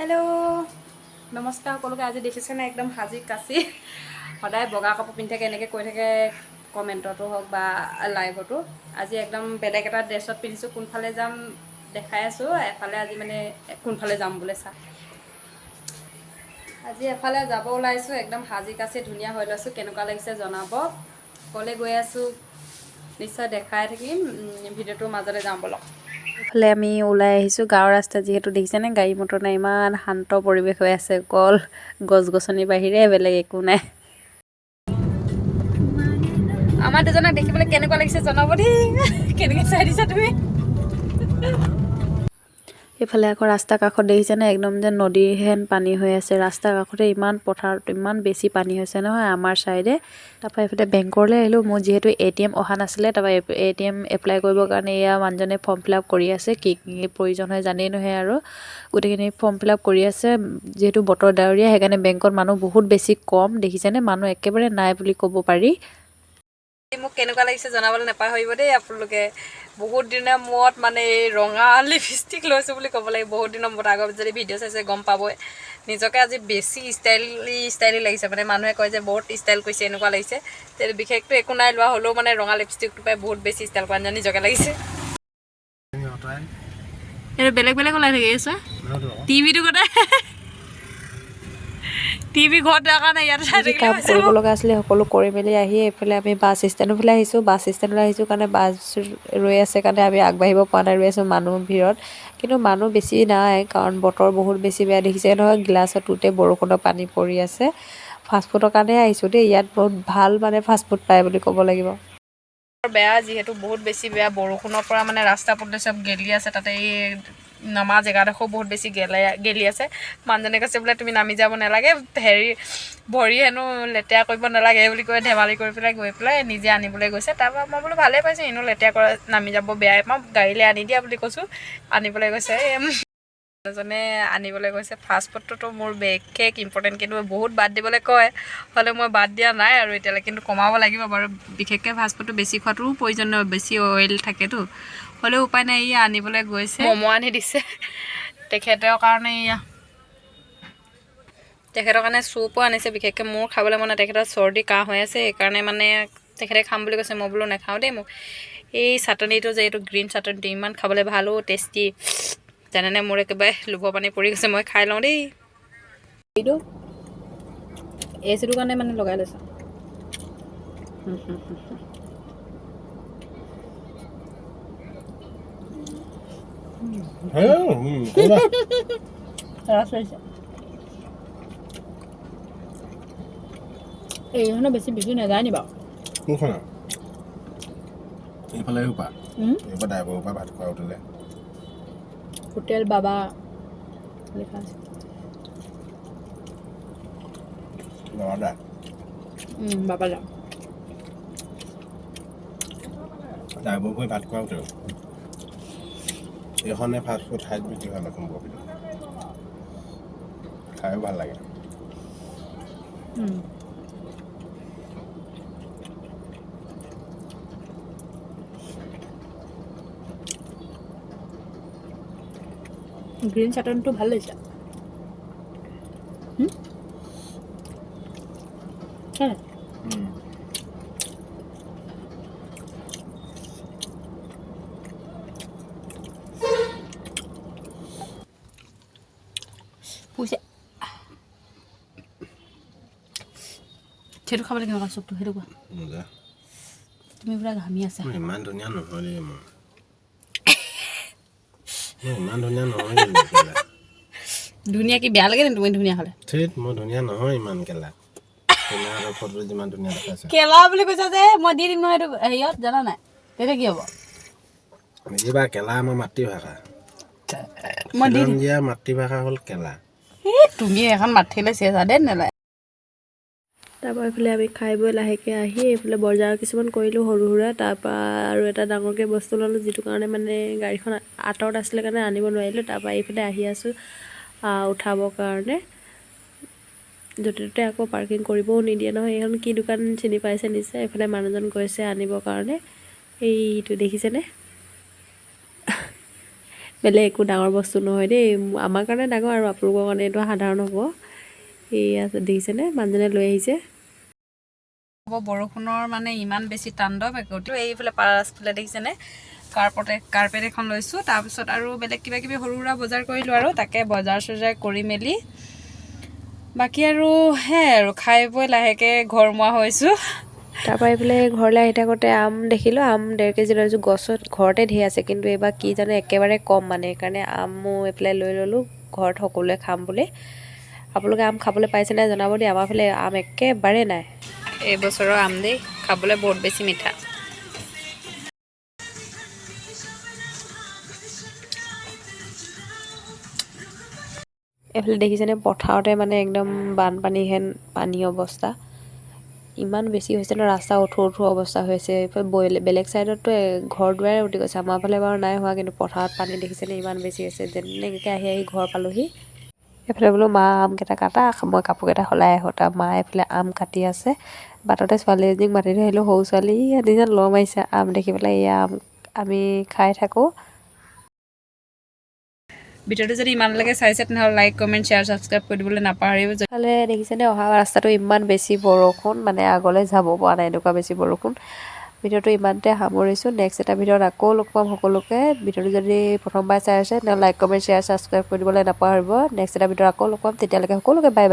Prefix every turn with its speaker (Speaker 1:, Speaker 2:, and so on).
Speaker 1: Hello', নমস্কাৰ সকলোকে। আজি দেখিছেনে, একদম সাজি কাচি। সদায় বগা কাপোৰ পিন্ধি থাকে, এনেকৈ কৈ থাকে কমেণ্টতো হওক বা লাইভতো। আজি একদম বেলেগ এটা ড্ৰেছত পিন্ধিছোঁ। কোনফালে যাম দেখাই আছোঁ। এফালে আজি মানে কোনফালে যাম বোলে চা। আজি এফালে যাব ওলাইছোঁ, একদম সাজি কাচি ধুনীয়া হৈ লৈছোঁ। কেনেকুৱা লাগিছে জনাব। ক'লৈ গৈ আছোঁ নিশ্চয় দেখাই থাকিম ভিডিঅ'টোৰ মাজতে। যাওঁ ব'লক। এইফালে আমি ওলাই আহিছোঁ গাঁৱৰ ৰাস্তাত। যিহেতু দেখিছেনে, গাড়ী মটৰ নাই, ইমান শান্ত পৰিৱেশ হৈ আছে। অকল গছ গছনিৰ বাহিৰে বেলেগ একো নাই। আমাৰ দুজনক দেখিবলৈ কেনেকুৱা লাগিছে জনাব দেই। কেনেকৈ চাই দিছা তুমি?
Speaker 2: এইফালে আকৌ ৰাস্তাৰ কাষত দেখিছেনে, একদম যেন নদীহেন পানী হৈ আছে ৰাস্তাৰ কাষতে। ইমান পথাৰত ইমান বেছি পানী হৈছে নহয় আমাৰ ছাইডে। তাৰপৰা এইফালে বেংকলৈ আহিলোঁ। মোৰ যিহেতু এটিএম অহা নাছিলে, তাৰপৰা এটিএম এপ্লাই কৰিবৰ কাৰণে এয়া মানুহজনে ফৰ্ম ফিল আপ কৰি আছে। কি কি প্ৰয়োজন হয় জানেই নহয় আৰু, গোটেইখিনি ফৰ্ম ফিল আপ কৰি আছে। যিহেতু বতৰ ডাৱৰীয়া, সেইকাৰণে বেংকত মানুহ বহুত বেছি কম। দেখিছেনে, মানুহ একেবাৰে নাই বুলি ক'ব পাৰি।
Speaker 1: মোক কেনেকুৱা লাগিছে জনাবলৈ নাপাহৰিব দেই আপোনালোকে। বহুত দিনৰ মূৰত মানে এই ৰঙা লিপষ্টিক লৈছোঁ বুলি ক'ব লাগিব। বহুত দিনৰ মূৰত, আগত যদি ভিডিঅ' চাইছে গম পাবই। নিজকে আজি বেছি ষ্টাইলি ষ্টাইলি লাগিছে। মানে মানুহে কয় যে বহুত ষ্টাইল কৰিছে, এনেকুৱা লাগিছে। তে বিশেষটো একো নাই লোৱা, হ'লেও মানে ৰঙা লিপষ্টিকটো পাই বহুত বেছি ষ্টাইল কৰা যেন নিজকে লাগিছে। এইটো বেলেগ বেলেগ ওলাই থাকে চোৱা। টিভিটো গোটেই টিভি ঘৰত থকাৰ কাৰণে ইয়াতে চাই
Speaker 2: যি
Speaker 1: থাকিলে
Speaker 2: কাম
Speaker 1: হৈছে।
Speaker 2: কৰিব লগা আছিলে সকলো কৰি মেলি আহি এইফালে আমি বাছ ষ্টেণ্ডৰ ফালে আহিছোঁ। বাছ ষ্টেণ্ডলৈ আহিছোঁ কাৰণে বাছ ৰৈ আছে কাৰণে আমি আগবাঢ়িব পৰা নাই, ৰৈ আছোঁ মানুহ ভিৰত। কিন্তু মানুহ বেছি নাই, কাৰণ বতৰ বহুত বেছি বেয়া। দেখিছে নহয়, গিলাচত গোটেই বৰষুণৰ পানী পৰি আছে। ফাষ্টফুডৰ কাৰণে আহিছোঁ দেই। ইয়াত বহুত ভাল মানে ফাষ্টফুড পায় বুলি ক'ব লাগিব।
Speaker 1: বেয়া, যিহেতু বহুত বেছি বেয়া। বৰষুণৰ পৰা মানে ৰাস্তা পদূলি চব গেলি আছে। তাতে এই নমা জেগাডোখৰো বহুত বেছি গেলি আছে। মানুহজনে কৈছে বোলে তুমি নামি যাব নালাগে, হেৰি ভৰি হেনো লেতেৰা কৰিব নালাগে বুলি কৈ ধেমালি কৰি পেলাই গৈ পেলাই নিজে আনিবলৈ গৈছে। তাৰপৰা মই বোলো ভালেই পাইছোঁ, এনেও লেতেৰা কৰা নামি যাব বেয়াই পাওঁ, গাড়ীলৈ আনি দিয়া বুলি কৈছোঁ। আনিবলৈ গৈছে, এই মানুহজনে আনিবলৈ গৈছে। ফাষ্ট ফুডটোতো মোৰ বিশেষ ইম্পৰ্টেণ্ট, কিন্তু বহুত বাদ দিবলৈ কয়, হ'লেও মই বাদ দিয়া নাই আৰু এতিয়ালৈকে। কিন্তু কমাব লাগিব বাৰু। বিশেষকৈ ফাষ্ট ফুডটো বেছি খোৱাটোও প্ৰয়োজন নহয়, বেছি অইল থাকেতো। হ'লেও উপায় নাই। এয়া আনিবলৈ গৈছে, ম'ম' আনি দিছে তেখেতৰ কাৰণে। এয়া তেখেতৰ কাৰণে চুপো আনিছে। বিশেষকৈ মোৰ খাবলৈ মন নাই, তেখেতৰ চৰ্দি কাহ হৈ আছে, সেইকাৰণে মানে তেখেতে খাম বুলি কৈছে। মই বোলো নাখাওঁ দেই। মোক এই চাটনিটো যে এইটো গ্ৰীণ চাটনিটো ইমান খাবলৈ ভালো, টেষ্টি জানেনে? মোৰ একেবাৰে লোভৰ পানী পৰি গৈছে। মই খাই লওঁ দেই। এইটো এচিটোৰ কাৰণে মানে লগাই লৈছোঁ। ৰস হৈছে। এইখনো বেছি বিক্ৰী নাযায় নি বাৰু?
Speaker 3: কোনখন? এইফালে সোপা, এইফালে ড্ৰাইভাৰৰ পৰা ভাত খোৱা হোটেলে।
Speaker 1: হোটেল বাবা লিখা আছে।
Speaker 3: বাবা দা।
Speaker 1: বাবা যাম।
Speaker 3: ড্ৰাইভাৰ গৈ ভাত খোৱা হোটেল। এইখনে ফাষ্ট ফুড ঠাইত বেছি ভাল লখিমপুৰৰ ভিতৰত, খায়ো ভাল লাগে।
Speaker 1: গ্ৰীণ চাটনিটো ভাল লাগিছে। হুম? হয় নাই? পুইছে। সেইটো খাবলৈ কেনেকুৱা চুপটো, সেইটো কোৱা।
Speaker 3: মজা।
Speaker 1: তুমি পুৰা ঘামি আছা।
Speaker 3: মই ইমান ধুনীয়া নহয় দেই। মই ইমান ধুনীয়া নহয় কিন্তু কেলা।
Speaker 1: ধুনীয়া কি বেয়া লাগে নি তুমি ধুনীয়া হ'লে?
Speaker 3: ধেত, মই ধুনীয়া নহয় ইমান কেলা। তোমাৰ ফটো যিমান ধুনীয়া দেখাইছে।
Speaker 1: কেলা বুলি কৈছা যে, মই দি দিম নহয় এইটো হেৰিয়ত, জানা নাই? তেতিয়া কি হ'ব?
Speaker 3: নিদিবা। কেলা আমাৰ মাতৃভাষা।
Speaker 1: মই দি দিম।
Speaker 3: খিলঞ্জীয়া মাতৃভাষা হ'ল কেলা।
Speaker 1: এই তুমি এখন মাতিলে চেঁচা দে নেলায়।
Speaker 2: তাৰপৰা এইফালে আমি খাই বৈ লাহেকৈ আহি এইফালে বজাৰ কিছুমান কৰিলোঁ সৰু সুৰা। তাৰপৰা আৰু এটা ডাঙৰকৈ বস্তু ল'লোঁ, যিটো কাৰণে মানে গাড়ীখন আঁতৰত আছিলে কাৰণে আনিব নোৱাৰিলোঁ। তাৰপৰা এইফালে আহি আছোঁ উঠাবৰ কাৰণে। য'তে ত'তে আকৌ পাৰ্কিং কৰিবও নিদিয়ে নহয়। এইখন কি দোকান চিনি পাইছে নিশ্চয়। এইফালে মানুহজন গৈছে আনিবৰ কাৰণে। এইটো দেখিছেনে?
Speaker 4: বেলেগ একো ডাঙৰ বস্তু নহয় দেই, আমাৰ কাৰণে ডাঙৰ আৰু আপোনালোকৰ কাৰণে এইটো সাধাৰণ হ'ব। এয়া দেখিছেনে, মানুহজনে লৈ আহিছে।
Speaker 1: বৰষুণৰ মানে ইমান বেছি তাণ্ডৱ। এইফালে পাছফালে দেখিছেনে, কাৰ্পেট এখন লৈছোঁ। তাৰপিছত আৰু বেলেগ কিবা কিবি সৰু সুৰা বজাৰ কৰিলোঁ আৰু তাকে বজাৰ চজাৰ কৰি মেলি বাকী আৰু সেয়াই আৰু খাই বৈ লাহেকৈ ঘৰমুৱা হৈছোঁ।
Speaker 4: তাৰপৰা এইফালে ঘৰলৈ আহি থাকোঁতে আম দেখিলোঁ। আম 1.5 কেজি লৈছোঁ। গছত ঘৰতে ধেৰ আছে, কিন্তু এইবাৰ কি জানো একেবাৰে কম, মানে সেইকাৰণে আমো এইফালে লৈ ল'লোঁ, ঘৰত সকলোৱে খাম বুলি। আপোনালোকে আম খাবলৈ পাইছে নাই জনাব দেই। আমাৰ ফালে আম একেবাৰে নাই।
Speaker 1: এইবছৰৰ আম দেই, খাবলৈ বহুত বেছি মিঠা।
Speaker 4: এইফালে দেখিছেনে, পথাৰতে মানে একদম বানপানীহেন পানী অৱস্থা ইমান বেছি হৈছে ন, ৰাস্তা উঠো উঠো অৱস্থা হৈছে। এইফালে বেলেগ ছাইডততো ঘৰ দুৱাৰে উটি গৈছে। আমাৰ ফালে বাৰু নাই হোৱা, কিন্তু পথাৰত পানী দেখিছেনে ইমান বেছি হৈছে। যেনেকৈ আহি আহি ঘৰ পালোহি। এইফালে বোলো মা, আমকেইটা কাটা, মই কাপোৰকেইটা সলাই আহোঁ। তাৰ মা এইফালে আম কাটি আছে। বাটতে ছোৱালী এজনীক মাতি থৈ আহিলোঁ, সৰু ছোৱালী। নিজে লৰ মাৰিছে আম দেখি পেলাই। এয়া আম আমি খাই থাকোঁ।
Speaker 1: ভিডিঅ'টো যদি ইমানলৈকে চাইছে, তেনেহ'লে লাইক, কমেণ্ট, শ্বেয়াৰ, ছাবস্ক্ৰাইব কৰি দিবলৈ নাপাহৰিব।
Speaker 4: ইফালে দেখিছেনে, অহা ৰাস্তাটো ইমান বেছি বৰষুণ, মানে আগলৈ যাব পৰা নাই, এনেকুৱা বেছি বৰষুণ। ভিডিঅ'টো ইমানতে সামৰিছোঁ। নেক্সট এটা ভিডিঅ'ত আকৌ লগ পাম সকলোকে। ভিডিঅ'টো যদি প্ৰথমবাৰ চাই আছে, তেনেহ'লে লাইক, কমেণ্ট, শ্বেয়াৰ, ছাবস্ক্ৰাইব কৰি দিবলৈ নাপাহৰিব। নেক্সট এটা ভিডিঅ'ত আকৌ লগ পাম। তেতিয়ালৈকে সকলোকে বাই বাই।